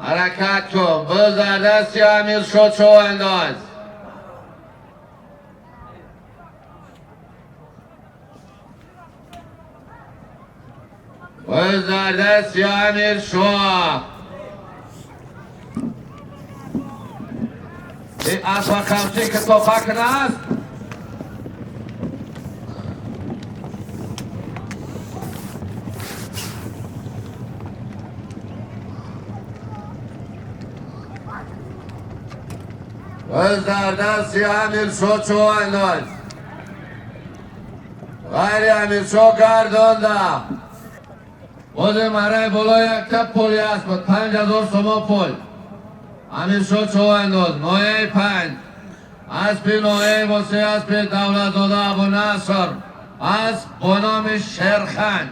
Ҳаракат кун. Буз дар дасти Амиршо Чӯвандоз. Буз дар дасти Амиршо. Ин аспа қамчӣ ки тофа кунааст. Буз дар дасти Амиршо Чӯвандоз. Ғайри Амиршо гардонда. Бози марай боло якта пули аст буд. 5000 сомон пул. Амиршо Чӯвандоз, ноҳияи 5. Аспи ноҳияи Восеъ, аспи Давлатзода Абунаср. Асп бо номи Шерхан.